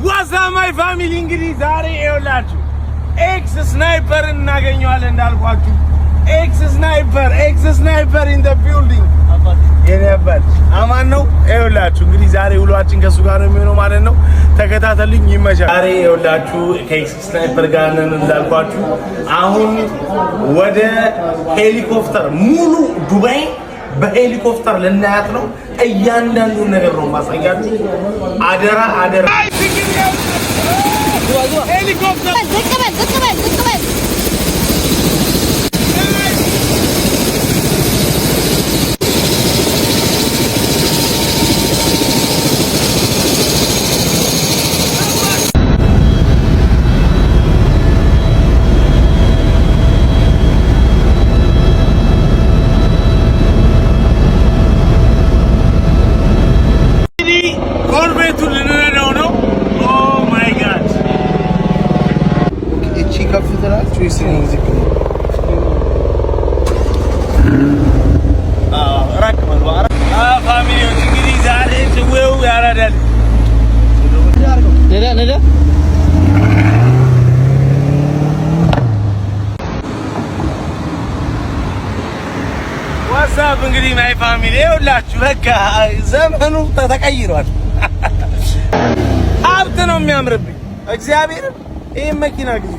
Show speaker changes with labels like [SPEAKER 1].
[SPEAKER 1] What's up, my family? እንግዲህ ዛሬ ይኸውላችሁ X Sniper እናገኘዋለን እንዳልኳችሁ። X Sniper፣ X Sniper in the building። የኔ አባት አማን ነው። ይኸውላችሁ እንግዲህ ዛሬ ውሏችን ከእሱ ጋር ነው የሚሆነው ማለት ነው። ተከታተሉኝ፣ ይመቻል። ዛሬ ይኸውላችሁ ከ X Sniper ጋር ነን እንዳልኳችሁ። አሁን ወደ ሄሊኮፕተር፣ ሙሉ ዱባይ በሄሊኮፕተር ልናያት ነው። እያንዳንዱን ነገር ነው ማሳያችሁ። አደራ አደራ። ሄሊኮፕተር።
[SPEAKER 2] ዝቅ በል፣ ዝቅ በል፣ ዝቅ በል።
[SPEAKER 1] እንግዲህ ኮርቤቱን ልንነዳው ነው። Oh my God! እቺ ከፍ ትላለች ወይስ እኔ ዝቅ ነው? አዎ፣ ራቅ በሉ። Family ዎች፣ እንግዲህ ዛሬ ጭዌው ያራዳል።
[SPEAKER 3] ንዳ ንዳ።
[SPEAKER 1] What's up እንግዲህ my family፣ ይኸውላችሁ በቃ ዘመኑ ተቀይሯል። ሀብት ነው የሚያምርብኝ። እግዚአብሔር ይህን መኪና ግዙ።